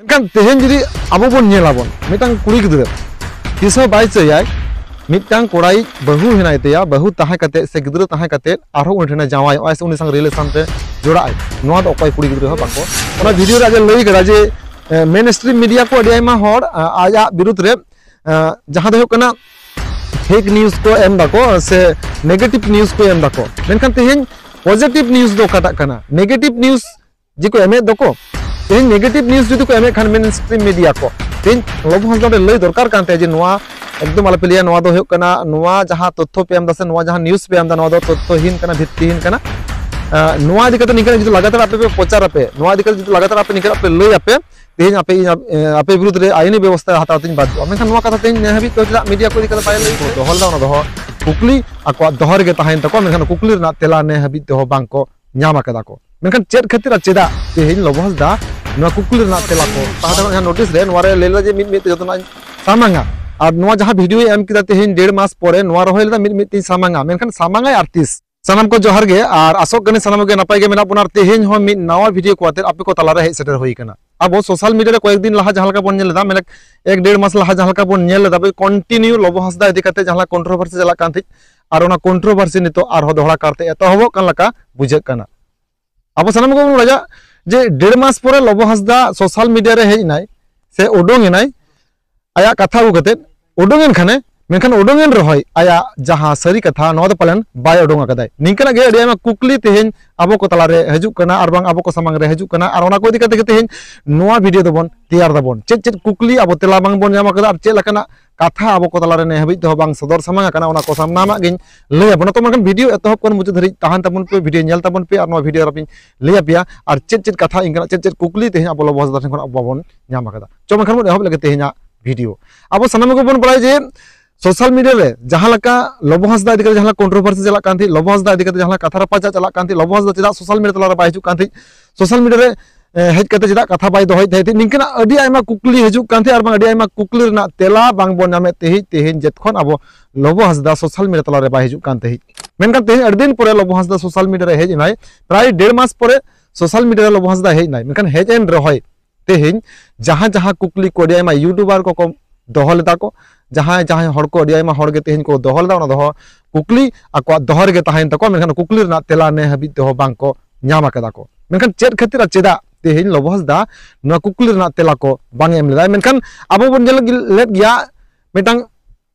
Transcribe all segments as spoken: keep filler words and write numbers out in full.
ᱢᱮᱱᱠᱷᱟᱱ ᱛᱮᱦᱮᱧ ᱡᱩᱫᱤ ᱟᱵᱚ ᱵᱚᱱ ᱧᱮᱞᱟᱵᱚᱱ, ᱢᱤᱫᱴᱟᱝ ᱠᱩᱲᱤ ᱜᱤᱫᱽᱨᱟᱹ ᱛᱤᱥ ᱦᱚᱸ ᱵᱟᱭ ᱪᱟᱹᱭᱟᱭ ᱢᱤᱫᱴᱟᱝ ᱠᱚᱲᱟᱭᱤᱡ ᱵᱟᱹᱦᱩ ᱦᱮᱱᱟᱭ ᱛᱟᱭᱟ, ᱵᱟᱹᱦᱩ ᱛᱟᱦᱮᱸ ᱠᱟᱛᱮ ᱥᱮ ᱜᱤᱫᱽᱨᱟᱹ ᱛᱟᱦᱮᱸ ᱠᱟᱛᱮ ᱟᱨᱦᱚᱸ ᱩᱱᱤ ᱴᱷᱮᱱᱮ ᱡᱟᱶᱟᱭᱚᱜᱼᱟᱭ ᱥᱮ ᱩᱱᱤ ᱥᱟᱶ ᱨᱤᱞᱮᱥᱚᱱ ᱨᱮ ᱡᱚᱲᱟᱜᱼᱟᱭ᱾ ᱱᱚᱣᱟ ᱫᱚ ᱚᱠᱚᱭ ᱠᱩᱲᱤ ᱜᱤᱫᱽᱨᱟᱹ ᱦᱚᱸ ᱵᱟᱠᱚ, ᱚᱱᱟ ᱵᱷᱤᱰᱤᱭᱳ ᱨᱮ ᱟᱡ ᱮ ᱞᱟᱹᱭ ᱠᱟᱫᱟ ᱡᱮ ᱢᱮᱱ ᱥᱴᱨᱤᱢ ᱢᱤᱰᱤᱭᱟ ᱠᱚ ᱟᱹᱰᱤ ᱟᱭᱢᱟ ᱦᱚᱲ ᱟᱡᱟᱜ ᱵᱤᱨᱩᱫᱷ ᱨᱮ ᱡᱟᱦᱟᱸ ᱫᱚ ᱦᱩᱭᱩᱜ ᱠᱟᱱᱟ ᱯᱷᱮᱠ ᱱᱤᱭᱩᱡᱽ ᱠᱚ ᱮᱢ ᱫᱟᱠᱚ ᱥᱮ ᱱᱮᱜᱮᱴᱤᱵᱷ ᱱᱤᱭᱩᱡᱽ ᱠᱚ ᱮᱢ ᱫᱟᱠᱚ᱾ ᱢᱮᱱᱠᱷᱟᱱ ᱛᱮᱦᱮᱧ ᱯᱚᱡᱤᱴᱤᱵᱷ ᱱᱤᱭᱩᱡᱽ ᱫᱚ ᱚᱠᱟᱴᱟᱜ ᱠᱟᱱᱟ? ᱱᱮᱜᱮᱴᱤᱵᱷ ᱱᱤᱭᱩᱡᱽ ᱡᱮ ᱠᱚ ᱮᱢᱮᱫ ᱫᱚᱠᱚ, ᱛᱮᱦᱮᱧ ᱱᱮᱜᱮᱴᱤᱵᱷ ᱱᱤᱭᱩᱡᱽ ᱡᱩᱫᱤ ᱠᱚ ᱮᱢᱮᱫ ᱠᱷᱟᱱ ᱢᱮᱱ ᱥᱴᱨᱤᱢ ᱢᱤᱰᱤᱭᱟ ᱠᱚ, ᱛᱮᱦᱮᱧ ᱞᱚᱵᱚ ᱦᱟᱸᱥᱫᱟ ᱚᱸᱰᱮ ᱞᱟᱹᱭ ᱫᱚᱨᱠᱟᱨ ᱠᱟᱱ ᱛᱟᱭᱟ ᱡᱮ ᱱᱚᱣᱟ ᱮᱠᱫᱚᱢ ᱟᱞᱚᱯᱮ ᱞᱟᱹᱭᱟ, ᱱᱚᱣᱟ ᱫᱚ ᱦᱩᱭᱩᱜ ᱠᱟᱱᱟ, ᱱᱚᱣᱟ ᱡᱟᱦᱟᱸ ᱛᱚᱛᱛᱷᱚ ᱯᱮ ᱮᱢ ᱮᱫᱟ ᱥᱮ ᱱᱚᱣᱟ ᱡᱟᱦᱟᱸ ᱱᱤᱭᱩᱡᱽ ᱯᱮ ᱮᱢ ᱮᱫᱟ, ᱱᱚᱣᱟ ᱫᱚ ᱛᱚᱛᱛᱷᱚᱦᱤᱱ ᱠᱟᱱᱟ, ᱵᱷᱤᱛᱛᱤᱦᱤᱱ ᱠᱟᱱᱟ᱾ ᱱᱚᱣᱟ ᱤᱫᱤ ᱠᱟᱛᱮ ᱱᱤᱝᱠᱟᱹ ᱡᱩᱫᱤ ᱞᱟᱜᱟᱛᱟᱨ ᱟᱯᱮ ᱯᱮ ᱯᱨᱚᱪᱟᱨ ᱟᱯᱮ, ᱱᱚᱣᱟ ᱤᱫᱤ ᱠᱟᱛᱮ ᱡᱩᱫᱤ ᱞᱟᱜᱟᱛᱟᱨ ᱟᱯᱮ ᱱᱤᱝᱠᱟᱹ ᱟᱯᱮ ᱞᱟᱹᱭ ᱟᱯᱮ, ᱛᱮᱦᱮᱧ ᱟᱯᱮ ᱤᱧ ᱟᱯᱮ ᱵᱤᱨᱩᱫᱷ ᱨᱮ ᱟᱭᱤᱱᱤ ᱵᱮᱵᱚᱥᱛᱷᱟ ᱦᱟᱛᱟᱣ ᱛᱤᱧ ᱵᱟᱫᱷᱚᱜᱼᱟ᱾ ᱢᱮᱱᱠᱷᱟᱱ ᱱᱚᱣᱟ ᱠᱟᱛᱷᱟ ᱛᱮᱦᱮᱧ ᱱᱮ ᱦᱟᱹᱵᱤᱡ ᱛᱮ ᱪᱮᱫᱟᱜ ᱢᱤᱰᱤᱭᱟ ᱠᱚ ᱤᱫᱤ ᱠᱟᱛᱮ ᱵᱟᱭ ᱞᱟᱹᱭ ᱠᱚ ᱫᱚᱦᱚ ᱞᱮᱫᱟ? ᱚᱱᱟ ᱫᱚᱦᱚ ᱠᱩᱠᱞᱤ ᱟᱠᱚᱣᱟᱜ ᱫᱚᱦᱚ ᱨᱮᱜᱮ ᱛᱟᱦᱮᱸᱭᱮᱱ ᱛᱟᱠᱚᱣᱟ, ᱢᱮᱱᱠᱷᱟᱱ ᱠᱩᱠᱞᱤ ᱨᱮᱱᱟᱜ ᱛᱮᱞᱟ ᱱᱮ ᱦᱟᱹᱵᱤᱡ ᱛᱮᱦᱚᱸ ᱵᱟᱝ ᱠᱚ ᱧᱟᱢ ᱟᱠᱟᱫᱟ ᱠᱚ᱾ ᱢᱮᱱᱠᱷᱟᱱ ᱪᱮᱫ ᱠᱷᱟᱹᱛᱤᱨ ᱟᱨ ᱪᱮᱫᱟᱜ ᱛᱮᱦᱮᱧ ᱞᱚᱵᱚ ᱦᱟᱸᱥᱫᱟ ᱱᱚᱣᱟ ᱠᱩᱠᱞᱤ ᱨᱮᱱᱟᱜ ᱛᱮᱞᱟ ᱠᱚ ᱯᱟᱦᱴᱟ ᱠᱷᱚᱱ ᱡᱟᱦᱟᱸ ᱱᱳᱴᱤᱥ ᱨᱮ ᱱᱚᱣᱟ ᱨᱮ ᱞᱟᱹᱭ ᱞᱮᱫᱟ ᱡᱮ ᱢᱤᱫ ᱢᱤᱫ ᱛᱮ ᱡᱚᱛᱚᱱᱟᱜ ᱤᱧ ᱥᱟᱢᱟᱝᱟ, ᱟᱨ ᱱᱚᱣᱟ ᱡᱟᱦᱟᱸ ᱵᱷᱤᱰᱤᱭᱳᱭ ᱮᱢ ᱠᱮᱫᱟ ᱛᱮᱦᱮᱧ ᱰᱮᱲ ᱢᱟᱥ ᱯᱚᱨᱮ ᱱᱚᱣᱟ ᱨᱚᱦᱚᱭ ᱞᱮᱫᱟ ᱢᱤᱫ ᱢᱤᱫ ᱛᱮᱧ ᱥᱟᱢᱟᱝᱟ, ᱢᱮᱱᱠᱷᱟᱱ ᱥᱟᱢᱟᱝᱟᱭ ᱟᱨ ᱛᱤᱥ? ᱥᱟᱱᱟᱢ ᱠᱚ ᱡᱚᱦᱟᱨ ᱜᱮ, ᱟᱨ ᱟᱥᱚᱜ ᱠᱟᱹᱱᱟᱹᱧ ᱥᱟᱱᱟᱢ ᱠᱚᱜᱮ ᱱᱟᱯᱟᱭ ᱜᱮ ᱢᱮᱱᱟᱜ ᱵᱚᱱᱟ᱾ ᱟᱨ ᱛᱮᱦᱮᱧ ᱦᱚᱸ ᱢᱤᱫ ᱱᱟᱣᱟ ᱵᱷᱤᱰᱤᱭᱳ ᱠᱚ ᱟᱛᱮ ᱟᱯᱮ ᱠᱚ ᱛᱟᱞᱟᱨᱮ ᱦᱮᱡ ᱥᱮᱴᱮᱨ ᱦᱩᱭ ᱟᱠᱟᱱᱟ᱾ ᱟᱵᱚ ᱥᱳᱥᱟᱞ ᱢᱤᱰᱤᱭᱟ ᱨᱮ ᱠᱚᱭᱮᱠ ᱫᱤᱱ ᱞᱟᱦᱟ ᱡᱟᱦᱟᱸ ᱞᱮᱠᱟ ᱵᱚᱱ ᱧᱮᱞ ᱞᱮᱫᱟ, ᱢᱟᱱᱮ ᱮᱠ ᱰᱮᱲ ᱢᱟᱥ ᱞᱟᱦᱟ ᱡᱟᱦᱟᱸ ᱞᱮᱠᱟ ᱵᱚᱱ ᱧᱮᱞ ᱞᱮᱫᱟ, ᱠᱚᱱᱴᱤᱱᱤᱭᱩ ᱞᱚᱵᱚ ᱦᱟᱸᱥᱫᱟ ᱤᱫᱤ ᱠᱟᱛᱮ ᱡᱟᱦᱟᱸ ᱞᱮᱠᱟ ᱠᱚᱱᱴᱨᱳᱵᱷᱟᱨᱥᱤ ᱪᱟᱞᱟᱜ ᱠᱟᱱ ᱛᱟᱦᱮᱸᱫ, ᱟᱨ ᱚᱱᱟ ᱠᱚᱱᱴᱨᱳᱵᱷᱟᱨᱥᱤ ᱱᱤᱛᱚᱜ ᱟᱨᱦᱚᱸ ᱫᱚᱦᱲᱟ ᱠᱟᱨᱛᱮ ᱮᱛᱚᱦᱚᱵᱚᱜ ᱠᱟᱱ ᱞᱮᱠᱟ ᱵᱩᱡᱷᱟᱹᱜ ᱠᱟᱱᱟ᱾ ᱟᱵᱚ ᱥᱟᱱᱟᱢ ᱠᱚᱵᱚᱱ ᱵᱟᱲᱟᱭᱟ ᱡᱮ ᱰᱮᱲ ᱢᱟᱥ ᱯᱚᱨᱮ ᱞᱚᱵᱚ ᱦᱟᱸᱥᱫᱟ ᱥᱳᱥᱟᱞ ᱢᱤᱰᱤᱭᱟ ᱨᱮ ᱦᱮᱡ ᱮᱱᱟᱭ ᱥᱮ ᱩᱰᱩᱝ ᱮᱱᱟᱭ, ᱟᱭᱟᱜ ᱠᱟᱛᱷᱟ ᱟᱹᱜᱩ ᱠᱟᱛᱮ ᱩᱰᱩᱝ ᱮᱱ ᱠᱷᱟᱱᱮ, ᱢᱮᱱᱠᱷᱟᱱ ᱩᱰᱩᱝ ᱮᱱ ᱨᱮᱦᱚᱸᱭ ᱟᱭᱟᱜ ᱡᱟᱦᱟᱸ ᱥᱟᱹᱨᱤ ᱠᱟᱛᱷᱟ ᱱᱚᱣᱟ ᱫᱚ ᱯᱟᱞᱮᱱ ᱵᱟᱭ ᱩᱰᱩᱝ ᱟᱠᱟᱫᱟᱭ᱾ ᱱᱤᱝᱠᱟᱹᱱᱟᱜ ᱜᱮ ᱟᱹᱰᱤ ᱟᱭᱢᱟ ᱠᱩᱠᱞᱤ ᱛᱮᱦᱮᱧ ᱟᱵᱚ ᱠᱚ ᱛᱟᱞᱟᱨᱮ ᱦᱤᱡᱩᱜ ᱠᱟᱱᱟ ᱟᱨ ᱵᱟᱝ ᱟᱵᱚ ᱠᱚ ᱥᱟᱢᱟᱝ ᱨᱮ ᱦᱤᱡᱩᱜ ᱠᱟᱱᱟ, ᱟᱨ ᱚᱱᱟ ᱠᱚ ᱤᱫᱤ ᱠᱟᱛᱮ ᱜᱮ ᱛᱮᱦᱮᱧ ᱱᱚᱣᱟ ᱵᱷᱤᱰᱤᱭᱳ ᱫᱚᱵᱚᱱ ᱛᱮᱭᱟᱨ ᱫᱟᱵᱚᱱ᱾ ᱪᱮᱫ ᱪᱮᱫ ᱠᱩᱠᱞᱤ ᱟᱵᱚ ᱛᱮᱞᱟ ᱵᱟᱝ ᱵᱚᱱ ᱧᱟᱢ ᱟᱠᱟᱫᱟ ᱟᱨ ᱪᱮᱫ ᱞᱮᱠᱟᱱᱟᱜ ᱠᱟᱛᱷᱟ ᱟᱵᱚ ᱠᱚ ᱛᱟᱞᱟᱨᱮ ᱱᱮ ᱦᱟᱹᱵᱤᱡ ᱛᱮᱦᱚᱸ ᱵᱟᱝ ᱥᱚᱫᱚᱨ ᱥᱟᱢᱟᱝ ᱟᱠᱟᱱᱟ, ᱚᱱᱟ ᱠᱚ ᱥᱟᱱᱟᱢᱟᱜ ᱜᱤᱧ ᱞᱟᱹᱭ ᱟᱵᱚᱱᱟ᱾ ᱛᱚ ᱢᱮᱱᱠᱷᱟᱱ ᱵᱷᱤᱰᱤᱭᱳ ᱮᱛᱚᱦᱚᱵ ᱠᱷᱚᱱ ᱢᱩᱪᱟᱹᱫ ᱫᱷᱟᱹᱨᱤᱡ ᱛᱟᱦᱮᱱ ᱛᱟᱵᱚᱱ ᱯᱮ, ᱵᱷᱤᱰᱤᱭᱳ ᱧᱮᱞ ᱛᱟᱵᱚᱱ ᱯᱮ, ᱟᱨ ᱱᱚᱣᱟ ᱵᱷᱤᱰᱤᱭᱳ ᱨᱮ ᱟᱯᱮᱧ ᱞᱟᱹᱭ ᱟᱯᱮᱭᱟ ᱟᱨ ᱪᱮᱫ ᱪᱮᱫ ᱠᱟᱛᱷᱟ ᱤᱧ ᱠᱟᱱᱟ, ᱪᱮᱫ ᱪᱮᱫ ᱠᱩᱠᱞᱤ ᱛᱮᱦᱮᱧ ᱟᱵᱚ ᱞᱚᱵᱚ ᱦᱟᱸᱥᱫᱟ ᱴᱷᱮᱱ ᱠᱷᱚᱱ ᱟᱵᱚ ᱵᱚᱱ ᱧᱟᱢ ᱟᱠᱟᱫᱟ᱾ ᱪᱚ ᱢᱮᱱᱠᱷᱟᱱ ᱵᱚᱱ ᱮᱦᱚᱵ ᱞᱮᱜᱮ ᱛᱮᱦᱮᱧᱟᱜ ᱵᱷᱤᱰᱤᱭᱳ᱾ ᱟᱵᱚ ᱥᱟᱱᱟᱢ ᱜᱮᱵᱚᱱ ᱵᱟᱲᱟᱭᱟ ᱡᱮ ᱥᱳᱥᱟᱞ ᱢᱤᱰᱤᱭᱟ ᱨᱮ ᱡᱟᱦᱟᱸ ᱞᱮᱠᱟ ᱞᱚᱵᱚ ᱦᱟᱸᱥᱫᱟ ᱤᱫᱤ ᱠᱟᱛᱮ ᱡᱟᱦᱟᱸ ᱞᱮᱠᱟ ᱠᱚᱱᱴᱨᱳᱵᱷᱟᱨᱥᱤ ᱪᱟᱞᱟᱜ ᱠᱟᱱ ᱛᱟᱦᱮᱸᱫ, ᱞᱚᱵᱚ ᱦᱟᱸᱥᱫᱟ ᱤᱫᱤ ᱠᱟᱛᱮ ᱡᱟᱦᱟᱸ ᱞᱮᱠᱟ ᱠᱟᱛᱷᱟ ᱨᱟᱯᱟᱪᱟᱜ ᱪᱟᱞᱟᱜ ᱠᱟᱱ ᱛᱟᱦᱮᱸᱫ, ᱞᱚᱵᱚ ᱦᱟᱸᱥᱫᱟ ᱪᱮᱫᱟᱜ ᱥᱳᱥᱟᱞ ᱢᱤᱰᱤᱭᱟ ᱛᱟᱞᱟᱨᱮ ᱵᱟᱭ ᱦᱤᱡᱩᱜ ᱠᱟᱱ ᱛᱟᱦᱮᱸᱫ, ᱥᱳᱥᱟᱞ ᱢᱤᱰᱤᱭᱟ ᱨᱮ ᱮ, ᱦᱮᱡ ᱠᱟᱛᱮ ᱪᱮᱫᱟᱜ ᱠᱟᱛᱷᱟ ᱵᱟᱭ ᱫᱚᱦᱚᱭᱮᱫ ᱛᱟᱦᱮᱸᱫ, ᱱᱤᱝᱠᱟᱹᱱᱟᱜ ᱟᱹᱰᱤ ᱟᱭᱢᱟ ᱠᱩᱠᱞᱤ ᱦᱤᱡᱩᱜ ᱠᱟᱱ ᱛᱟᱦᱮᱸᱫ ᱟᱨ ᱵᱟᱝ ᱟᱹᱰᱤ ᱟᱭᱢᱟ ᱠᱩᱠᱞᱤ ᱨᱮᱱᱟᱜ ᱛᱮᱞᱟ ᱵᱟᱝ ᱵᱚᱱ ᱧᱟᱢᱮᱫ ᱛᱟᱦᱮᱸᱫ᱾ ᱛᱮᱦᱮᱧ ᱡᱮᱫ ᱠᱷᱚᱱ ᱟᱵᱚ ᱞᱚᱵᱚ ᱦᱟᱸᱥᱫᱟ ᱥᱳᱥᱟᱞ ᱢᱤᱰᱤᱭᱟ ᱛᱟᱞᱟᱨᱮ ᱵᱟᱭ ᱦᱤᱡᱩᱜ ᱠᱟᱱ ᱛᱟᱦᱮᱸᱫ, ᱢᱮᱱᱠᱷᱟᱱ ᱛᱮᱦᱮᱧ ᱟᱹᱰᱤ ᱫᱤᱱ ᱯᱚᱨᱮ ᱞᱚᱵᱚ ᱦᱟᱸᱥᱫᱟ ᱥᱳᱥᱟᱞ ᱢᱤᱰᱤᱭᱟ ᱨᱮ ᱦᱮᱡ ᱮᱱᱟᱭ, ᱯᱨᱟᱭ ᱰᱮᱲ ᱢᱟᱥ ᱯᱚᱨᱮ ᱥᱳᱥᱟᱞ ᱢᱤᱰᱤᱭᱟ ᱨᱮ ᱞᱚᱵᱚ ᱦᱟᱸᱥᱫᱟ ᱦᱮᱡ ᱮᱱᱟᱭ᱾ ᱢᱮᱱᱠᱷᱟᱱ ᱦᱮᱡ ᱮᱱ ᱨᱮᱦᱚᱸᱭ ᱛᱮᱦᱮᱧ ᱡᱟᱦᱟᱸ ᱡᱟᱦᱟᱸ ᱠᱩᱠᱞᱤ ᱠᱚ ᱟᱹᱰᱤ ᱟᱭᱢᱟ YouTuber ᱠᱚᱠᱚ ᱫᱚᱦᱚ ᱞᱮᱫᱟ ᱠᱚ, ᱡᱟᱦᱟᱸᱭ ᱡᱟᱦᱟᱸᱭ ᱦᱚᱲ ᱠᱚ ᱟᱹᱰᱤ ᱟᱭᱢᱟ ᱦᱚᱲ ᱜᱮ ᱛᱮᱦᱮᱧ ᱠᱚ ᱫᱚᱦᱚ ᱞᱮᱫᱟ, ᱚᱱᱟ ᱫᱚᱦᱚ ᱠᱩᱠᱞᱤ ᱟᱠᱚᱣᱟᱜ ᱫᱚᱦᱚ ᱨᱮᱜᱮ ᱛᱟᱦᱮᱸᱭᱮᱱ ᱛᱟᱠᱚᱣᱟ, ᱢᱮᱱᱠᱷᱟᱱ ᱠᱩᱠᱞᱤ ᱨᱮᱱᱟᱜ ᱛᱮᱞᱟ ᱱᱮ ᱦᱟᱹᱵᱤᱡ ᱛᱮᱦᱚᱸ ᱵᱟᱝ ᱠᱚ ᱧᱟᱢ ᱟᱠᱟᱫᱟ ᱠᱚ᱾ ᱢᱮᱱᱠᱷᱟᱱ ᱪᱮᱫ ᱠᱷᱟᱹᱛᱤᱨ ᱟᱨ ᱪᱮᱫᱟᱜ ᱛᱮᱦᱮᱧ ᱞᱚᱵᱚ ᱦᱟᱸᱥᱫᱟ ᱱᱚᱣᱟ ᱠᱩᱠᱞᱤ ᱨᱮᱱᱟᱜ ᱛᱮᱞᱟ ᱠᱚ ᱵᱟᱝ ᱮ ᱮᱢ ᱞᱮᱫᱟ? ᱢᱮᱱᱠᱷᱟᱱ ᱟᱵᱚ ᱵᱚᱱ ᱧᱮᱞ ᱞᱮᱫ ᱜᱮᱭᱟ ᱢᱤᱫᱴᱟᱝ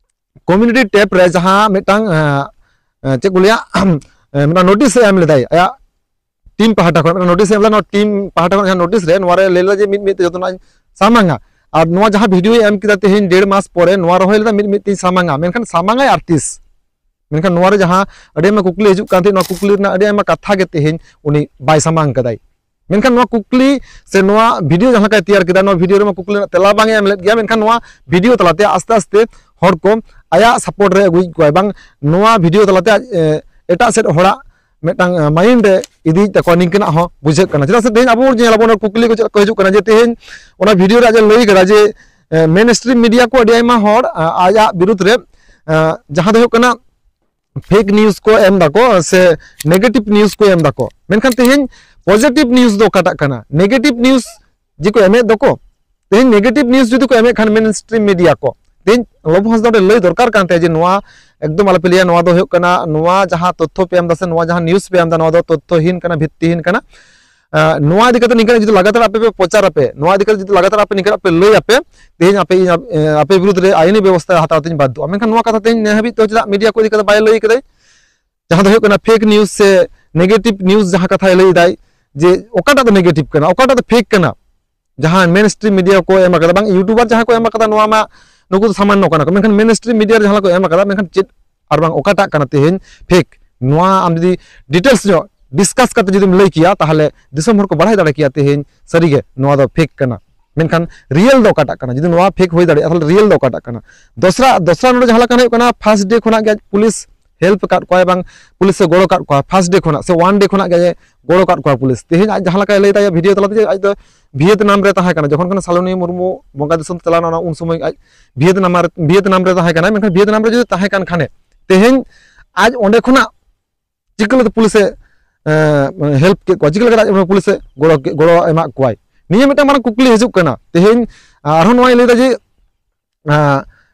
community tab ᱨᱮ ᱡᱟᱦᱟᱸ ᱢᱤᱫᱴᱟᱝ, ᱮᱸ, ᱮᱸ, ᱪᱮᱫ ᱠᱚ ᱞᱟᱹᱭᱟ, ᱮᱸ, ᱢᱤᱫᱴᱟᱝ notice ᱮ ᱮᱢ ᱞᱮᱫᱟᱭ ᱟᱭᱟᱜ team ᱯᱟᱦᱴᱟ ᱠᱷᱚᱱ, ᱢᱤᱫᱴᱟᱝ notice ᱮ ᱮᱢ ᱞᱮᱫᱟ᱾ ᱱᱚᱣᱟ team ᱯᱟᱦᱴᱟ ᱠᱷᱚᱱ ᱡᱟᱦᱟᱸ notice ᱨᱮ, ᱱᱚᱣᱟ ᱨᱮ ᱞᱟᱹᱭ ᱞᱮᱫᱟ ᱡᱮ ᱢᱤᱫ ᱢᱤᱫ ᱛᱮ ᱡᱚᱛᱚᱱᱟᱜ ᱤᱧ ᱥᱟᱢᱟᱝᱟ᱾ ᱟᱨ ᱱᱚᱣᱟ ᱡᱟᱦᱟᱸ video ᱮ ᱮᱢ ᱠᱮᱫᱟ ᱛᱮᱦᱮᱧ ᱰᱮᱲ ᱢᱟᱥ ᱯᱚᱨᱮ, ᱱᱚᱣᱟ ᱨᱚᱦᱚᱭ ᱞᱮᱫᱟ ᱢᱤᱫ ᱢᱤᱫ ᱛᱮᱧ ᱥᱟᱢᱟᱝᱟ, ᱢᱮᱱᱠᱷᱟᱱ ᱥᱟᱢᱟᱝᱟᱭ ᱟᱨ ᱛᱤᱥ? ᱢᱮᱱᱠᱷᱟᱱ ᱱᱚᱣᱟ ᱨᱮ ᱡᱟᱦᱟᱸ ᱟᱹᱰᱤ ᱟᱭᱢᱟ ᱠᱩᱠᱞᱤ ᱦᱤᱡᱩᱜ ᱠᱟᱱ ᱛᱟᱦᱮᱸᱫ, ᱱᱚᱣᱟ ᱠᱩᱠᱞᱤ ᱨᱮᱱᱟᱜ ᱟᱹᱰᱤ ᱟᱭᱢᱟ ᱠᱟᱛᱷᱟ ᱜᱮ ᱛᱮᱦᱮᱧ ᱩᱱᱤ ᱵᱟᱭ ᱥᱟᱢᱟᱝ ᱠᱟᱫᱟᱭ᱾ ᱢᱮᱱᱠᱷᱟᱱ ᱱᱚᱣᱟ ᱠᱩᱠᱞᱤ ᱥᱮ ᱱᱚᱣᱟ video ᱡᱟᱦᱟᱸ ᱞᱮᱠᱟᱭ ᱛᱮᱭᱟᱨ ᱠᱮᱫᱟ, ᱱᱚᱣᱟ video ᱨᱮᱢᱟ ᱠᱩᱠᱞᱤ ᱨᱮᱱᱟᱜ ᱛᱮᱞᱟ ᱵᱟᱝ ᱮ ᱮᱢ ᱞᱮᱫ ᱜᱮᱭᱟ, ᱢᱮᱱᱠᱷᱟᱱ ᱱᱚᱣᱟ video ᱛᱟᱞᱟᱛᱮ ᱟᱥᱛᱮ ᱟᱥᱛᱮ ᱦᱚᱲ ᱠᱚ ᱟᱭᱟᱜ support ᱨᱮ ᱟᱹᱜᱩᱭᱮᱫ ᱠᱚᱣᱟᱭ, ᱵᱟᱝ ᱱᱚᱣᱟ video ᱛᱟᱞᱟᱛᱮ ᱟᱡ, ᱮ, ᱮᱴᱟᱜ ᱥᱮᱫ ᱦᱚᱲᱟᱜ ᱢᱤᱫᱴᱟᱝ, ᱮ, mind ᱮ ᱤᱫᱤᱭᱮᱫ ᱛᱟᱠᱚᱣᱟ, ᱱᱤᱝᱠᱟᱹᱱᱟᱜ ᱦᱚᱸ ᱵᱩᱡᱷᱟᱹᱜ ᱠᱟᱱᱟ᱾ ᱪᱮᱫᱟᱜ ᱥᱮ ᱛᱮᱦᱮᱧ ᱟᱵᱚ ᱵᱚᱱ ᱧᱮᱞ ᱟᱵᱚᱱ ᱠᱩᱠᱞᱤ ᱠᱚ ᱪᱮᱫ ᱠᱚ ᱦᱤᱡᱩᱜ ᱠᱟᱱᱟ, ᱡᱮ ᱛᱮᱦᱮᱧ ᱚᱱᱟ video ᱨᱮ ᱟᱡ ᱮ ᱞᱟᱹᱭ ᱠᱟᱫᱟ ᱡᱮ, ᱮ, main stream media ᱠᱚ ᱟᱹᱰᱤ ᱟᱭᱢᱟ ᱦᱚᱲ, ᱟ, ᱟᱡᱟᱜ ᱵᱤᱨᱩᱫᱷ ᱨᱮ, ᱟ, ᱡᱟᱦᱟᱸ ᱫᱚ ᱦᱩᱭᱩᱜ ᱠᱟᱱᱟ fake news ᱠᱚ ᱮᱢ ᱫᱟᱠᱚ ᱥᱮ negative news ᱠᱚ ᱮᱢ ᱫᱟᱠᱚ, ᱢᱮᱱᱠᱷᱟᱱ ᱛᱮᱦᱮᱧ positive news ᱫᱚ ᱚᱠᱟᱴᱟᱜ ᱠᱟᱱᱟ? Negative news ᱡᱮ ᱠᱚ ᱮᱢᱮᱫ ᱫᱚᱠᱚ, ᱛᱮᱦᱮᱧ negative news ᱡᱩᱫᱤ ᱠᱚ ᱮᱢᱮᱫ ᱠᱷᱟᱱ main stream media ᱠᱚ, ᱛᱮᱦᱮᱧ ᱞᱚᱵᱚ ᱦᱟᱸᱥᱫᱟ ᱚᱸᱰᱮ ᱞᱟᱹᱭ ᱫᱚᱨᱠᱟᱨ ᱠᱟᱱ ᱛᱟᱭᱟ ᱡᱮ ᱱᱚᱣᱟ ᱮᱠᱫᱚᱢ ᱟᱞᱚᱯᱮ ᱞᱟᱹᱭᱟ, ᱱᱚᱣᱟ ᱫᱚ ᱦᱩᱭᱩᱜ ᱠᱟᱱᱟ, ᱱᱚᱣᱟ ᱡᱟᱦᱟᱸ ᱛᱚᱛᱛᱷᱚ ᱯᱮ ᱮᱢ ᱫᱟ ᱥᱮ ᱱᱚᱣᱟ ᱡᱟᱦᱟᱸ news ᱯᱮ ᱮᱢ ᱫᱟ, ᱱᱚᱣᱟ ᱫᱚ ᱛᱚᱛᱛᱷᱚᱦᱤᱱ ᱠᱟᱱᱟ, ᱵᱷᱤᱛᱛᱤᱦᱤᱱ ᱠᱟᱱᱟ᱾ ᱟᱸ, ᱱᱚᱣᱟ ᱤᱫᱤ ᱠᱟᱛᱮ ᱱᱤᱝᱠᱟᱹᱱᱟᱜ ᱡᱩᱫᱤ ᱞᱟᱜᱟᱛᱟᱨ ᱟᱯᱮ ᱯᱮ ᱯᱨᱚᱪᱟᱨ ᱟᱯᱮ, ᱱᱚᱣᱟ ᱤᱫᱤ ᱠᱟᱛᱮ ᱡᱩᱫᱤ ᱞᱟᱜᱟᱛᱟᱨ ᱟᱯᱮ ᱱᱤᱝᱠᱟᱹᱱᱟᱜ ᱯᱮ ᱞᱟᱹᱭ ᱟᱯᱮ, ᱛᱮᱦᱮᱧ ᱟᱯᱮ ᱤᱧ, ᱟᱯᱮ ᱵᱤᱨᱩᱫᱷ ᱨᱮ ᱟᱭᱤᱱᱤ ᱵᱮᱵᱚᱥᱛᱷᱟ ᱦᱟᱛᱟᱣ ᱛᱤᱧ ᱵᱟᱫᱽᱫᱷᱚᱜᱼᱟ᱾ ᱢᱮᱱᱠᱷᱟᱱ ᱱᱚᱣᱟ ᱠᱟᱛᱷᱟ ᱛᱮᱦᱮᱧ ᱱᱮ ᱦᱟᱹᱵᱤᱡ ᱛᱮ ᱪᱮᱫᱟᱜ media ᱠᱚ ᱤᱫᱤ ᱠᱟᱛᱮ ᱵᱟᱭ ᱞᱟᱹᱭ ᱠᱟᱫᱟᱭ? ᱡᱟᱦᱟᱸ ᱫᱚ ᱦᱩᱭᱩᱜ ᱠᱟᱱᱟ fake news ᱥᱮ negative news ᱡᱟᱦᱟᱸ ᱠᱟᱛᱷᱟᱭ ᱞᱟᱹᱭ ᱫᱟᱭ, ᱡᱮ ᱚᱠᱟᱴᱟᱜ ᱫᱚ negative ᱠᱟᱱᱟ, ᱚᱠᱟᱴᱟᱜ ᱫᱚ fake ᱠᱟᱱᱟ? ᱡᱟᱦᱟᱸ main stream media ᱠᱚ ᱮᱢ ᱟᱠᱟᱫᱟ, ᱵᱟᱝ YouTuber ᱡᱟᱦᱟᱸ ᱠᱚ ᱮᱢ ᱟᱠᱟᱫᱟ, ᱱᱚᱣᱟ ᱢᱟ ᱱᱩᱠᱩ ᱫᱚ ᱥᱟᱢᱟᱱᱱᱚ ᱠᱟᱱᱟ ᱠᱚ, ᱢᱮᱱᱠᱷᱟᱱ main stream media ᱨᱮ ᱡᱟᱦᱟᱸ ᱠᱚ ᱮᱢ ᱟᱠᱟᱫᱟ, ᱢᱮᱱᱠᱷᱟᱱ ᱪᱮᱫ ᱟᱨ ᱵᱟᱝ ᱚᱠᱟᱴᱟᱜ ᱠᱟᱱᱟ ᱛᱮᱦᱮᱧ fake? ᱱᱚᱣᱟ ᱟᱢ ᱡᱩᱫᱤ details ᱧᱚᱜ discuss ᱠᱟᱛᱮ ᱡᱩᱫᱤᱢ ᱞᱟᱹᱭ ᱠᱮᱭᱟ, ᱛᱟᱦᱚᱞᱮ ᱫᱤᱥᱚᱢ ᱦᱚᱲ ᱠᱚ ᱵᱟᱲᱟᱭ ᱫᱟᱲᱮ ᱠᱮᱭᱟ ᱛᱮᱦᱮᱧ ᱥᱟᱹᱨᱤᱜᱮ ᱱᱚᱣᱟ ᱫᱚ fake ᱠᱟᱱᱟ᱾ ᱢᱮᱱᱠᱷᱟᱱ real ᱫᱚ ᱚᱠᱟᱴᱟᱜ ᱠᱟᱱᱟ? ᱡᱩᱫᱤ ᱱᱚᱣᱟ fake ᱦᱩᱭ ᱫᱟᱲᱮᱭᱟᱜᱼᱟ, ᱛᱟᱦᱚᱞᱮ real ᱫᱚ ᱚᱠᱟᱴᱟᱜ ᱠᱟᱱᱟ? ᱫᱚᱥᱨᱟ, ᱫᱚᱥᱨᱟ ᱱᱚᱰᱮ ᱡᱟᱦᱟᱸ ᱞᱮᱠᱟ ᱦᱩᱭᱩᱜ ᱠᱟᱱᱟ, first day ᱠᱷᱚᱱᱟᱜ ᱜᱮ ᱟᱡ ᱯᱩᱞᱤᱥ help ᱟᱠᱟᱫ ᱠᱚᱣᱟᱭ, ᱵᱟᱝ ᱯᱩᱞᱤᱥ ᱮ ᱜᱚᱲᱚ ᱟᱠᱟᱫ ᱠᱚᱣᱟ first day ᱠᱷᱚᱱᱟᱜ ᱥᱮ one day ᱠᱷᱚᱱᱟᱜ ᱜᱮ ᱜᱚᱲᱚ ᱟᱠᱟᱫ ᱠᱚᱣᱟ ᱯᱩᱞᱤᱥ᱾ ᱛᱮᱦᱮᱧ ᱟᱡ ᱡᱟᱦᱟᱸ ᱞᱮᱠᱟᱭ ᱞᱟᱹᱭ ᱫᱟ video ᱛᱟᱞᱟᱛᱮ ᱡᱮ ᱟᱡ ᱫᱚ ᱵᱷᱤᱭᱮᱛᱱᱟᱢ ᱨᱮ ᱛᱟᱦᱮᱸ ᱠᱟᱱᱟ, ᱡᱚᱠᱷᱚᱱ ᱠᱷᱚᱱ ᱥᱟᱞᱚᱱᱤ ᱢᱩᱨᱢᱩ ᱵᱚᱸᱜᱟ ᱫᱤᱥᱚᱢ ᱛᱮ ᱪᱟᱞᱟᱣ ᱮᱱᱟ, ᱩᱱ ᱥᱚᱢᱚᱭ ᱟᱡ ᱵᱷᱤᱭᱮᱛᱱᱟᱢ ᱨᱮ, ᱵᱷᱤᱭᱮᱛᱱᱟᱢ ᱨᱮ ᱛᱟᱦᱮᱸ ᱠᱟᱱᱟᱭ᱾ ᱢᱮᱱᱠᱷᱟᱱ ᱵᱷᱤᱭᱮᱛᱱᱟᱢ ᱨᱮ ᱡᱩᱫᱤ ᱛᱟᱦᱮᱸ ᱠᱟᱱ ᱠᱷᱟᱱᱮ, ᱛᱮᱦᱮᱧ ᱟᱡ ᱚᱸᱰᱮ ᱠᱷᱚᱱᱟᱜ ᱪᱤᱠᱟᱹ ᱞᱮᱠᱟᱛᱮ ᱯᱩᱞᱤᱥᱮ, ᱮ, help ᱠᱮᱫ ᱠᱚᱣᱟ, ᱪᱤᱠᱟᱹ ᱞᱮᱠᱟᱛᱮ ᱟᱡ ᱚᱱᱟ ᱯᱩᱞᱤᱥᱮ ᱜᱚᱲᱚ ᱠᱮ-, ᱜᱚᱲᱚ ᱮᱢᱟᱜ ᱠᱚᱣᱟᱭ? ᱱᱤᱭᱟᱹ ᱢᱤᱫᱴᱟᱝ ᱢᱟᱨᱟᱝ ᱠᱩᱠᱞᱤ ᱦᱤᱡᱩᱜ ᱠᱟᱱᱟ᱾ ᱛᱮᱦᱮᱧ ᱟᱨᱦᱚᱸ ᱱᱚᱣᱟᱧ ᱞᱟᱹᱭᱫᱟ ᱡᱮ ᱟᱸ,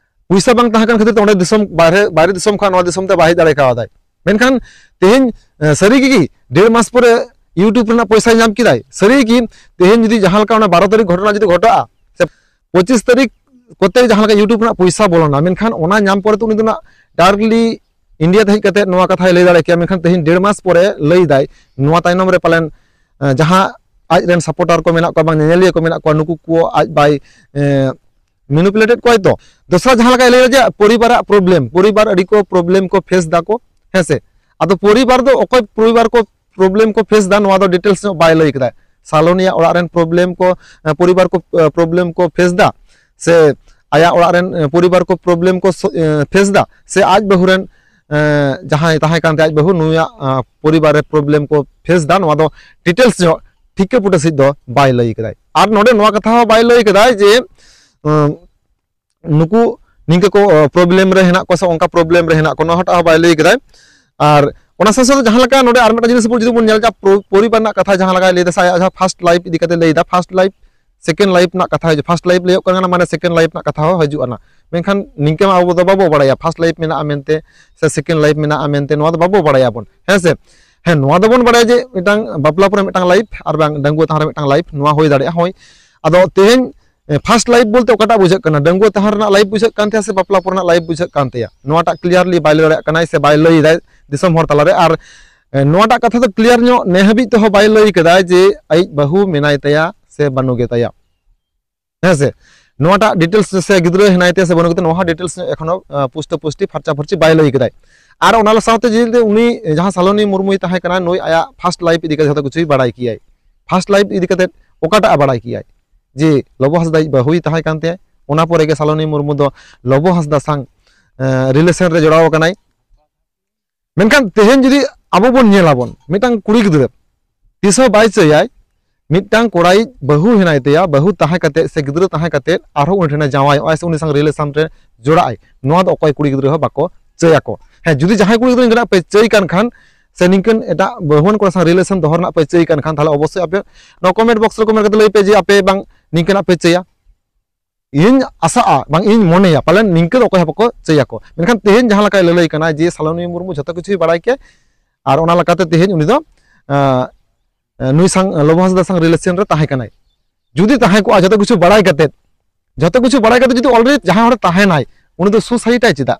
ᱯᱚᱭᱥᱟ ᱵᱟᱝ ᱛᱟᱦᱮᱸ ᱠᱟᱱ ᱠᱷᱟᱹᱛᱤᱨ ᱛᱮ ᱚᱸᱰᱮ ᱫᱤᱥᱚᱢ ᱵᱟᱦᱨᱮ, ᱵᱟᱭᱨᱮ ᱫᱤᱥᱚᱢ ᱠᱷᱚᱱ ᱱᱚᱣᱟ ᱫᱤᱥᱚᱢ ᱛᱮ ᱵᱟᱭ ᱦᱮᱡ ᱫᱟᱲᱮ ᱠᱟᱣᱫᱟᱭ᱾ ᱢᱮᱱᱠᱷᱟᱱ ᱛᱮᱦᱮᱧ, ᱟᱸ, ᱥᱟᱹᱨᱤ ᱜᱮ ᱠᱤ ᱰᱮᱲ ᱢᱟᱥ ᱯᱚᱨᱮ YouTube ᱨᱮᱱᱟᱜ ᱯᱚᱭᱥᱟᱭ ᱧᱟᱢ ᱠᱮᱫᱟᱭ? ᱥᱟᱹᱨᱤ ᱜᱮ ᱠᱤ ᱛᱮᱦᱮᱧ ᱡᱩᱫᱤ ᱡᱟᱦᱟᱸ ᱞᱮᱠᱟ ᱚᱱᱟ ᱵᱟᱨᱚ ᱛᱟᱹᱨᱤᱠᱷ ᱜᱷᱚᱴᱚᱱᱟ ᱡᱩᱫᱤ ᱜᱷᱚᱴᱟᱜᱼᱟ, ᱥᱮ ᱯᱚᱸᱪᱤᱥ ᱛᱟᱹᱨᱤᱠᱷ ᱠᱚᱛᱮ ᱡᱟᱦᱟᱸ ᱞᱮᱠᱟ YouTube ᱨᱮᱱᱟᱜ ᱯᱚᱭᱥᱟ ᱵᱚᱞᱚᱱᱟ, ᱢᱮᱱᱠᱷᱟᱱ ᱚᱱᱟ ᱧᱟᱢ ᱯᱚᱨᱮ ᱛᱮ ᱩᱱᱤ ᱫᱚ ᱱᱟᱜ directly India ᱛᱮ ᱦᱮᱡ ᱠᱟᱛᱮ ᱱᱚᱣᱟ ᱠᱟᱛᱷᱟᱭ ᱞᱟᱹᱭ ᱫᱟᱲᱮ ᱠᱮᱭᱟ᱾ ᱢᱮᱱᱠᱷᱟᱱ ᱛᱮᱦᱮᱧ ᱰᱮᱲ ᱢᱟᱥ ᱯᱚᱨᱮ ᱞᱟᱹᱭ ᱫᱟᱭ, ᱱᱚᱣᱟ ᱛᱟᱭᱱᱚᱢ ᱨᱮ ᱯᱟᱞᱮᱱ, ᱟᱸ, ᱡᱟᱦᱟᱸ ᱟᱡ ᱨᱮᱱ supporter ᱠᱚ ᱢᱮᱱᱟᱜ ᱠᱚᱣᱟ, ᱵᱟᱝ ᱧᱮᱧᱮᱞᱤᱭᱟᱹ ᱠᱚ ᱢᱮᱱᱟᱜ ᱠᱚᱣᱟ, ᱱᱩᱠᱩ ᱠᱚ ᱟᱡ ᱵᱟᱭ, ᱮᱸ, manipulated ᱠᱚᱣᱟᱭ ᱛᱚ᱾ ᱫᱚᱥᱨᱟ ᱡᱟᱦᱟᱸ ᱞᱮᱠᱟᱭ ᱞᱟᱹᱭᱟ ᱡᱮ ᱯᱚᱨᱤᱵᱟᱨᱟᱜ problem, ᱯᱚᱨᱤᱵᱟᱨ ᱟᱹᱰᱤ ᱠᱚ problem ᱠᱚ face ᱫᱟᱠᱚ, ᱦᱮᱸ ᱥᱮ᱾ ᱟᱫᱚ ᱯᱚᱨᱤᱵᱟᱨ ᱫᱚ ᱚᱠᱚᱭ ᱯᱚᱨᱤᱵᱟᱨ ᱠᱚ problem ᱠᱚ face ᱫᱟ, ᱱᱚᱣᱟ ᱫᱚ details ᱧᱚᱜ ᱵᱟᱭ ᱞᱟᱹᱭ ᱠᱮᱫᱟ᱾ ᱥᱟᱞᱚᱱᱤᱭᱟᱜ ᱚᱲᱟᱜ ᱨᱮᱱ problem ᱠᱚ, ᱮᱸ, ᱯᱚᱨᱤᱵᱟᱨ ᱠᱚ, ᱮᱸ, problem ᱠᱚ face ᱫᱟ, ᱥᱮ ᱟᱭᱟᱜ ᱚᱲᱟᱜ ᱨᱮᱱ, ᱮᱸ, ᱯᱚᱨᱤᱵᱟᱨ ᱠᱚ problem ᱠᱚ ᱥᱚ-, ᱮᱸ, face ᱫᱟ, ᱥᱮ ᱟᱡ ᱵᱟᱹᱦᱩ ᱨᱮᱱ, ᱮᱸ, ᱡᱟᱦᱟᱸᱭ ᱛᱟᱦᱮᱸ ᱠᱟᱱ ᱛᱟᱭᱟ ᱟᱡ ᱵᱟᱹᱦᱩ, ᱱᱩᱭᱟᱜ, ᱟᱸ, ᱯᱚᱨᱤᱵᱟᱨ ᱨᱮ problem ᱠᱚ face ᱫᱟ, ᱱᱚᱣᱟ ᱫᱚ details ᱧᱚᱜ ᱴᱷᱤᱠᱟᱹ ᱯᱩᱴᱟᱹ ᱥᱮᱫ ᱫᱚ ᱵᱟᱭ ᱞᱟᱹᱭ ᱠᱮᱫᱟᱭ᱾ ᱟᱨ ᱱᱚᱰᱮ ᱱᱚᱣᱟ ᱠᱟᱛᱷᱟ ᱦᱚᱸ ᱵᱟᱭ ᱞᱟᱹᱭ ᱠᱮᱫᱟᱭ ᱡᱮ, ᱩᱸ, ᱱᱩᱠᱩ ᱱᱤᱝᱠᱟᱹ ᱠᱚ, ᱚ, problem ᱨᱮ ᱦᱮᱱᱟᱜ ᱠᱚᱣᱟ ᱥᱮ ᱚᱱᱠᱟ problem ᱨᱮ ᱦᱮᱱᱟᱜ ᱠᱚᱣᱟ, ᱱᱚᱣᱟ ᱦᱚᱸᱴᱟᱜ ᱦᱚᱸ ᱵᱟᱭ ᱞᱟᱹᱭ ᱠᱮᱫᱟᱭ᱾ ᱟᱨ ᱚᱱᱟ ᱥᱟᱶ ᱥᱟᱶᱛᱮ ᱡᱟᱦᱟᱸ ᱞᱮᱠᱟ ᱱᱚᱰᱮ ᱟᱨ ᱢᱤᱫᱴᱟᱝ ᱡᱤᱱᱤᱥ ᱵᱚᱱ ᱡᱩᱫᱤ ᱵᱚᱱ ᱧᱮᱞ ᱠᱮᱭᱟ, ᱯᱚ-, ᱯᱚᱨᱤᱵᱟᱨ ᱨᱮᱱᱟᱜ ᱠᱟᱛᱷᱟ ᱡᱟᱦᱟᱸ ᱞᱮᱠᱟᱭ ᱞᱟᱹᱭ ᱮᱫᱟ ᱥᱮ ᱟᱭᱟᱜ ᱡᱟᱦᱟᱸ first life ᱤᱫᱤ ᱠᱟᱛᱮ ᱞᱟᱹᱭ ᱮᱫᱟ, first life, second life ᱨᱮᱱᱟᱜ ᱠᱟᱛᱷᱟ ᱦᱤᱡᱩᱜ, first life ᱞᱟᱹᱭᱚᱜ ᱠᱟᱱᱟ, ᱢᱟᱱᱮ second life ᱨᱮᱱᱟᱜ ᱠᱟᱛᱷᱟ ᱦᱚᱸ ᱦᱤᱡᱩᱜᱼᱟ ᱱᱟ᱾ ᱢᱮᱱᱠᱷᱟᱱ ᱱᱤᱝᱠᱟᱹ ᱢᱟ ᱟᱵᱚ ᱫᱚ ᱵᱟᱵᱚ ᱵᱟᱲᱟᱭᱟ first life ᱢᱮᱱᱟᱜᱼᱟ ᱢᱮᱱᱛᱮ ᱥᱮ second life ᱢᱮᱱᱟᱜᱼᱟ ᱢᱮᱱᱛᱮ, ᱱᱚᱣᱟ ᱫᱚ ᱵᱟᱵᱚ ᱵᱟᱲᱟᱭᱟ ᱵᱚᱱ, ᱦᱮᱸ ᱥᱮ? ᱦᱮᱸ, ᱱᱚᱣᱟ ᱫᱚᱵᱚᱱ ᱵᱟᱲᱟᱭᱟ ᱡᱮ ᱢᱤᱫᱴᱟᱝ ᱵᱟᱯᱞᱟ ᱯᱚᱨᱮ ᱢᱤᱫᱴᱟᱝ life ᱟᱨ ᱵᱟᱝ ᱰᱟᱺᱜᱩᱣᱟᱹ ᱛᱟᱦᱮᱸ ᱨᱮ ᱢᱤᱫᱴᱟᱝ life, ᱱᱚᱣᱟ ᱦᱩᱭ ᱫᱟᱲᱮᱭᱟᱜᱼᱟ, ᱦᱳᱭ᱾ ᱟᱫᱚ ᱛᱮᱦᱮᱧ, ᱮ, first life ᱵᱚᱞᱛᱮ ᱚᱠᱟᱴᱟᱜ ᱵᱩᱡᱷᱟᱹᱜ ᱠᱟᱱᱟ? ᱰᱟᱺᱜᱩᱣᱟᱹ ᱛᱟᱦᱮᱸ ᱨᱮᱱᱟᱜ life ᱵᱩᱡᱷᱟᱹᱜ ᱠᱟᱱ ᱛᱟᱭᱟ ᱥᱮ ᱵᱟᱯᱞᱟ ᱯᱚᱨᱮᱱᱟᱜ life ᱵᱩᱡᱷᱟᱹᱜ ᱠᱟᱱ ᱛᱟᱭᱟ? ᱱᱚᱣᱟᱴᱟᱜ clearly ᱵᱟᱭ ᱞᱟᱹᱭ ᱫᱟᱲᱮᱭᱟᱜ ᱠᱟᱱᱟᱭ ᱥᱮ ᱵᱟᱭ ᱞᱟᱹᱭ ᱫᱟᱭ ᱫᱤᱥᱚᱢ ᱦᱚᱲ ᱛᱟᱞᱟᱨᱮ᱾ ᱟᱨ, ᱮ, ᱱᱚᱣᱟᱴᱟᱜ ᱠᱟᱛᱷᱟ ᱫᱚ clear ᱧᱚᱜ ᱱᱮ ᱦᱟᱹᱵᱤᱡ ᱛᱮᱦᱚᱸ ᱵᱟᱭ ᱞᱟᱹᱭ ᱠᱟᱫᱟᱭ ᱡᱮ ᱟᱡ ᱵᱟᱹᱦᱩ ᱢᱮᱱᱟᱭ ᱛᱟᱭᱟ ᱥᱮ ᱵᱟᱹᱱᱩᱜ ᱜᱮ ᱛᱟᱭᱟ, ᱦᱮᱸ ᱥᱮ? ᱱᱚᱣᱟᱴᱟᱜ details ᱥᱮ ᱜᱤᱫᱽᱨᱟᱹ ᱦᱮᱱᱟᱭ ᱛᱟᱭᱟ ᱥᱮ ᱵᱟᱹᱱᱩᱜ ᱜᱮ ᱛᱟᱭᱟ, ᱱᱚᱣᱟ details ᱮᱠᱷᱚᱱᱳ, ᱟ, ᱯᱩᱥᱴᱟᱹ ᱯᱩᱥᱴᱤ ᱯᱷᱟᱨᱪᱟ ᱯᱷᱟᱨᱪᱤ ᱵᱟᱭ ᱞᱟᱹᱭ ᱠᱟᱫᱟᱭ᱾ ᱟᱨ ᱚᱱᱟ ᱥᱟᱶᱛᱮ ᱡᱩᱫᱤ ᱩᱱᱤ ᱡᱟᱦᱟᱸ ᱥᱟᱞᱚᱱᱤ ᱢᱩᱨᱢᱩᱭ ᱛᱟᱦᱮᱸ ᱠᱟᱱᱟ, ᱱᱩᱭ ᱟᱭᱟᱜ first life ᱤᱫᱤ ᱠᱟᱛᱮ ᱡᱷᱚᱛᱚ ᱠᱤᱪᱷᱩᱭ ᱵᱟᱲᱟᱭ ᱠᱮᱭᱟᱭ᱾ First life ᱤᱫᱤ ᱠᱟᱛᱮ ᱚᱠᱟᱴᱟᱜ ᱵᱟᱲᱟᱭ ᱠᱮᱭᱟᱭ? ᱡᱮ ᱞᱚᱵᱚ ᱦᱟᱸᱥᱫᱟ ᱤᱡ ᱵᱟᱹᱦᱩᱭ ᱛᱟᱦᱮᱸ ᱠᱟᱱ ᱛᱟᱭᱟ, ᱚᱱᱟ ᱯᱚᱨᱮ ᱜᱮ ᱥᱟᱞᱚᱱᱤ ᱢᱩᱨᱢᱩ ᱫᱚ ᱞᱚᱵᱚ ᱦᱟᱸᱥᱫᱟ ᱥᱟᱝ, ᱮ, relation ᱨᱮ ᱡᱚᱲᱟᱣ ᱟᱠᱟᱱᱟᱭ᱾ ᱢᱮᱱᱠᱷᱟᱱ ᱛᱮᱦᱮᱧ ᱡᱩᱫᱤ ᱟᱵᱚ ᱵᱚᱱ ᱧᱮᱞᱟᱵᱚᱱ, ᱢᱤᱫᱴᱟᱝ ᱠᱩᱲᱤ ᱜᱤᱫᱽᱨᱟᱹ ᱛᱤᱥ ᱦᱚᱸ ᱵᱟᱭ ᱪᱟᱹᱭᱟᱭ, ᱢᱤᱫᱴᱟᱝ ᱠᱚᱲᱟᱭᱤᱡ ᱵᱟᱹᱦᱩ ᱦᱮᱱᱟᱭ ᱛᱟᱭᱟ, ᱵᱟᱹᱦᱩ ᱛᱟᱦᱮᱸ ᱠᱟᱛᱮ ᱥᱮ ᱜᱤᱫᱽᱨᱟᱹ ᱛᱟᱦᱮᱸ ᱠᱟᱛᱮ ᱟᱨᱦᱚᱸ ᱩᱱᱤ ᱴᱷᱮᱱᱮ ᱡᱟᱶᱟᱭᱚᱜᱼᱟᱭ ᱥᱮ ᱩᱱᱤ ᱥᱟᱝ relation ᱨᱮ ᱡᱚᱲᱟᱜᱼᱟᱭ, ᱱᱚᱣᱟ ᱫᱚ ᱚᱠᱚᱭ ᱠᱩᱲᱤ ᱜᱤᱫᱽᱨᱟᱹ ᱦᱚᱸ ᱵᱟᱠᱚ ᱪᱟᱹᱭᱟᱠᱚ᱾ ᱦᱮᱸ, ᱡᱩᱫᱤ ᱡᱟᱦᱟᱸᱭ ᱠᱩᱲᱤ ᱜᱤᱫᱽᱨᱟᱹ ᱱᱤᱝᱠᱟᱹᱱᱟᱜ ᱯᱮ ᱪᱟᱹᱭ ᱠᱟᱱ ᱠᱷᱟᱱ, ᱥᱮ ᱱᱤᱝᱠᱟᱹᱱ ᱮᱴᱟᱜ ᱵᱟᱹᱦᱩᱣᱟᱱ ᱠᱚᱲᱟ ᱥᱟᱶ ᱨᱤᱞᱮᱥᱚᱱ ᱫᱚᱦᱚ ᱨᱮᱱᱟᱜ ᱯᱮ ᱪᱟᱹᱭ ᱠᱟᱱ ᱠᱷᱟᱱ, ᱛᱟᱦᱚᱞᱮ ᱚᱵᱚᱥᱥᱳᱭ ᱟᱯᱮ ᱱᱚᱣᱟ ᱠᱚᱢᱮᱱᱴ ᱵᱚᱠᱥ ᱨᱮ ᱠᱚᱢᱮᱱᱴ ᱠᱟᱛᱮ ᱞᱟᱹᱭ ᱯᱮ ᱡᱮ ᱟᱯᱮ ᱵᱟᱝ ᱱᱤᱝᱠᱟᱹᱱᱟᱜ ᱯᱮ ᱪᱟᱹᱭᱟ᱾ ᱤᱧ ᱟᱥᱟᱜᱼᱟ, ᱵᱟᱝ ᱤᱧ ᱢᱚᱱᱮᱭᱟ, ᱯᱟᱞᱮᱱ ᱱᱤᱝᱠᱟᱹ ᱫᱚ ᱚᱠᱚᱭ ᱦᱚᱸ ᱵᱟᱠᱚ ᱪᱟᱹᱭᱟᱠᱚ᱾ ᱢᱮᱱᱠᱷᱟᱱ ᱛᱮᱦᱮᱧ ᱡᱟᱦᱟᱸ ᱞᱮᱠᱟᱭ ᱞᱟᱹᱞᱟᱹᱭ ᱠᱟᱱᱟ ᱡᱮ ᱥᱟᱞᱚᱱᱤ ᱢᱩᱨᱢᱩ ᱡᱷᱚᱛᱚ ᱠᱤᱪᱷᱩᱭ ᱵᱟᱲᱟᱭ ᱠᱮᱫ, ᱟᱨ ᱚᱱᱟ ᱞᱮᱠᱟᱛᱮ ᱛᱮᱦᱮᱧ ᱩᱱᱤ ᱫᱚ, ᱟᱸ, ᱱᱩᱭ ᱥᱟᱝ, ᱞᱚᱵᱚ ᱦᱟᱸᱥᱫᱟ ᱥᱟᱝ ᱨᱤᱞᱮᱥᱚᱱ ᱨᱮ ᱛᱟᱦᱮᱸ ᱠᱟᱱᱟᱭ᱾ ᱡᱩᱫᱤ ᱛᱟᱦᱮᱸ ᱠᱚᱜᱼᱟ ᱡᱷᱚᱛᱚ ᱠᱤᱪᱷᱩ ᱵᱟᱲᱟᱭ ᱠᱟᱛᱮᱫ, ᱡᱷᱚᱛᱚ ᱠᱤᱪᱷᱩ ᱵᱟᱲᱟᱭ ᱠᱟᱛᱮᱫ ᱡᱩᱫᱤ already ᱡᱟᱦᱟᱸᱭ ᱦᱚᱲ ᱛᱟᱦᱮᱱᱟᱭ, ᱩᱱᱤ ᱫᱚ ᱥᱩᱥᱟᱭᱤᱴᱟᱭ ᱪᱮᱫᱟᱜ?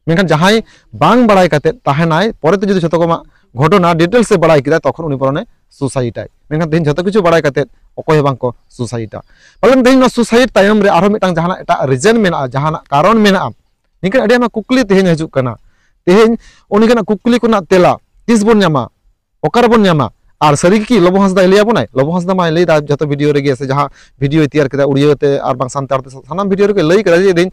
ᱢᱮᱱᱠᱷᱟᱱ ᱡᱟᱦᱟᱸᱭ ᱵᱟᱝ ᱵᱟᱲᱟᱭ ᱠᱟᱛᱮᱫ ᱛᱟᱦᱮᱱᱟᱭ, ᱯᱚᱨᱮᱛᱮ ᱡᱩᱫᱤ ᱡᱷᱚᱛᱚ ᱠᱚᱢᱟ ᱜᱷᱚᱴᱚᱱᱟ ᱰᱤᱴᱮᱞᱥ ᱮ ᱵᱟᱲᱟᱭ ᱠᱮᱫᱟ, ᱛᱚᱠᱷᱚᱱ ᱩᱱᱤ ᱵᱚᱨᱚᱱᱮ ᱥᱩᱥᱟᱭᱤᱴᱟᱭ᱾ ᱢᱮᱱᱠᱷᱟᱱ ᱛᱮᱦᱮᱧ ᱡᱷᱚᱛᱚ ᱠᱤᱪᱷᱩ ᱵᱟᱲᱟᱭ ᱠᱟᱛᱮᱫ ᱚᱠᱚᱭ ᱦᱚᱸ ᱵᱟᱝ ᱠᱚ ᱥᱩᱥᱟᱭᱤᱴᱟ᱾ ᱯᱟᱞᱮᱱ ᱛᱮᱦᱮᱧ ᱱᱚᱣᱟ ᱥᱩᱥᱟᱭᱤᱴ ᱛᱟᱭᱚᱢ ᱨᱮ ᱟᱨᱦᱚᱸ ᱢᱤᱫᱴᱟᱝ ᱡᱟᱦᱟᱱᱟᱜ ᱮᱴᱟᱜ ᱨᱤᱡᱮᱱ ᱢᱮᱱᱟᱜᱼᱟ, ᱡᱟᱦᱟᱱᱟᱜ ᱠᱟᱨᱚᱱ ᱢᱮᱱᱟᱜᱼᱟ᱾ ᱱᱤᱝᱠᱟᱹ ᱟᱹᱰᱤ ᱟᱭᱢᱟ ᱠᱩᱠᱞᱤ ᱛᱮᱦᱮᱧ ᱦᱤᱡᱩᱜ ᱠᱟᱱᱟ᱾ ᱛᱮᱦᱮᱧ ᱩᱱᱤ ᱠᱟᱱᱟᱜ ᱠᱩᱠᱞᱤ ᱠᱚᱨᱮᱱᱟᱜ ᱛᱮᱞᱟ ᱛᱤᱥ ᱵᱚᱱ ᱧᱟᱢᱟ? ᱚᱠᱟ ᱨᱮᱵᱚᱱ ᱧᱟᱢᱟ? ᱟᱨ ᱥᱟᱹᱨᱤ ᱜᱮ ᱠᱤ ᱞᱚᱵᱚ ᱦᱟᱸᱥᱫᱟᱭ ᱞᱟᱹᱭ ᱟᱵᱚᱱᱟᱭ? ᱞᱚᱵᱚ ᱦᱟᱸᱥᱫᱟ ᱢᱟᱭ ᱞᱟᱹᱭ ᱫᱟ ᱡᱚᱛᱚ ᱵᱷᱤᱰᱤᱭᱳ ᱨᱮᱜᱮ, ᱥᱮ ᱡᱟᱦᱟᱸ ᱵᱷᱤᱰᱤᱭᱳᱭ ᱛᱮᱭᱟᱨ ᱠᱮᱫᱟ ᱩᱲᱤᱭᱟᱹ ᱛᱮ ᱟᱨ ᱵᱟᱝ ᱥᱟᱱᱛᱟᱲ ᱛᱮ, ᱥᱟᱱᱟᱢ ᱵᱷᱤᱰᱤᱭᱳ ᱨᱮᱜᱮ ᱞᱟᱹᱭ ᱠᱮᱫᱟ ᱡᱮ ᱤᱧ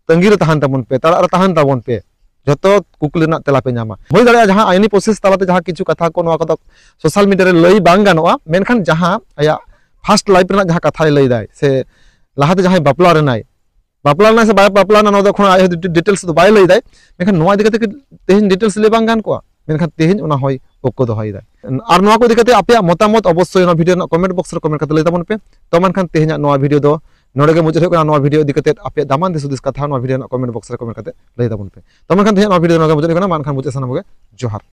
ᱛᱟᱺᱜᱤ ᱨᱮ ᱛᱟᱦᱮᱱ ᱛᱟᱵᱚᱱ ᱯᱮ, ᱛᱟᱲᱟᱜ ᱨᱮ ᱛᱟᱦᱮᱱ ᱛᱟᱵᱚᱱ ᱯᱮ, ᱡᱚᱛᱚ ᱠᱩᱠᱞᱤ ᱨᱮᱱᱟᱜ ᱛᱮᱞᱟ ᱯᱮ ᱧᱟᱢᱟ᱾ ᱦᱩᱭ ᱫᱟᱲᱮᱭᱟᱜᱼᱟ ᱡᱟᱦᱟᱸ ᱟᱭᱤᱱᱤ ᱯᱨᱚᱥᱮᱥ ᱛᱟᱞᱟᱛᱮ ᱡᱟᱦᱟᱸ ᱠᱤᱪᱷᱩ ᱠᱟᱛᱷᱟ ᱠᱚ, ᱱᱚᱣᱟ ᱠᱚᱫᱚ ᱥᱳᱥᱟᱞ ᱢᱤᱰᱤᱭᱟ ᱨᱮ ᱞᱟᱹᱭ ᱵᱟᱝ ᱜᱟᱱᱚᱜᱼᱟ, ᱢᱮᱱᱠᱷᱟᱱ ᱡᱟᱦᱟᱸ ᱟᱭᱟᱜ ᱯᱷᱟᱥᱴ ᱞᱟᱭᱤᱯᱷ ᱨᱮᱱᱟᱜ ᱡᱟᱦᱟᱸ ᱠᱟᱛᱷᱟᱭ ᱞᱟᱹᱭ ᱫᱟᱭ, ᱥᱮ ᱞᱟᱦᱟᱛᱮ ᱡᱟᱦᱟᱸᱭ ᱵᱟᱯᱞᱟ ᱨᱮᱱᱟᱭ, ᱵᱟᱯᱞᱟ ᱞᱮᱱᱟᱭ ᱥᱮ ᱵᱟᱭ ᱵᱟᱯᱞᱟ ᱞᱮᱱᱟ, ᱱᱚᱣᱟ ᱫᱚ ᱮᱠᱷᱚᱱ ᱟᱡ ᱦᱚᱸ ᱰᱤ-, ᱰᱤᱴᱮᱞᱥ ᱫᱚ ᱵᱟᱭ ᱞᱟᱹᱭ ᱫᱟᱭ᱾ ᱢᱮᱱᱠᱷᱟᱱ ᱱᱚᱣᱟ ᱤᱫᱤ ᱠᱟᱛᱮ ᱛᱮᱦᱮᱧ ᱰᱤᱴᱮᱞᱥ ᱞᱟᱹᱭ ᱵᱟᱝ ᱜᱟᱱ ᱠᱚᱜᱼᱟ, ᱢᱮᱱᱠᱷᱟᱱ ᱛᱮᱦᱮᱧ ᱚᱱᱟ ᱦᱚᱭ ᱚᱠᱚ ᱫᱚᱦᱚᱭᱮᱫᱟ᱾ ᱟᱨ ᱱᱚᱣᱟ ᱠᱚ ᱤᱫᱤ ᱠᱟᱛᱮ ᱟᱯᱮᱭᱟᱜ ᱢᱚᱛᱟᱢᱚᱛ ᱚᱵᱚᱥᱥᱳᱭ ᱱᱚᱣᱟ ᱵᱷᱤᱰᱤᱭᱳ ᱨᱮᱱᱟᱜ ᱠᱚᱢᱮᱱᱴ ᱵᱚᱠᱥ ᱨᱮ ᱠᱚᱢᱮᱱᱴ ᱠᱟᱛᱮ ᱞᱟᱹᱭ ᱛᱟᱵᱚᱱ ᱯᱮ᱾ ᱛᱚ ᱢᱮᱱᱠᱷᱟᱱ ᱛᱮᱦᱮᱧᱟᱜ ᱱᱚᱣᱟ ᱵᱷᱤᱰᱤᱭᱳ ᱫᱚ ᱱᱚᱰᱮ ᱜᱮ ᱢᱩᱪᱟᱹᱫ ᱦᱩᱭᱩᱜ ᱠᱟᱱᱟ᱾ ᱱᱚᱣᱟ ᱵᱷᱤᱰᱤᱭᱳ ᱤᱫᱤ ᱠᱟᱛᱮ ᱟᱯᱮᱭᱟᱜ ᱫᱟᱢᱟᱱ ᱫᱤᱥ ᱦᱩᱫᱤᱥ ᱠᱟᱛᱷᱟ ᱱᱚᱣᱟ ᱵᱷᱤᱰᱤᱭᱳ ᱨᱮᱱᱟᱜ ᱠᱚᱢᱮᱱᱴ ᱵᱚᱠᱥ ᱨᱮ ᱠᱚᱢᱮᱱᱴ ᱠᱟᱛᱮ ᱞᱟᱹᱭ ᱛᱟᱵᱚᱱ ᱯᱮ᱾ ᱛᱚ ᱢᱮᱱᱠᱷᱟᱱ ᱛᱮᱦᱮᱧᱟᱜ ᱱᱚᱣᱟ ᱵᱷᱤᱰᱤᱭᱳ ᱫᱚ ᱱᱚᱰᱮ ᱜᱮ ᱢᱩᱪᱟᱹᱫ ᱦᱩᱭᱩᱜ ᱠᱟᱱᱟ᱾ ᱢᱟ ᱮᱱᱠᱷᱟᱱ ᱢᱩᱪᱟᱹᱫ ᱥᱟᱱᱟᱢ ᱠᱚᱜᱮ ᱡᱚᱦᱟᱨ᱾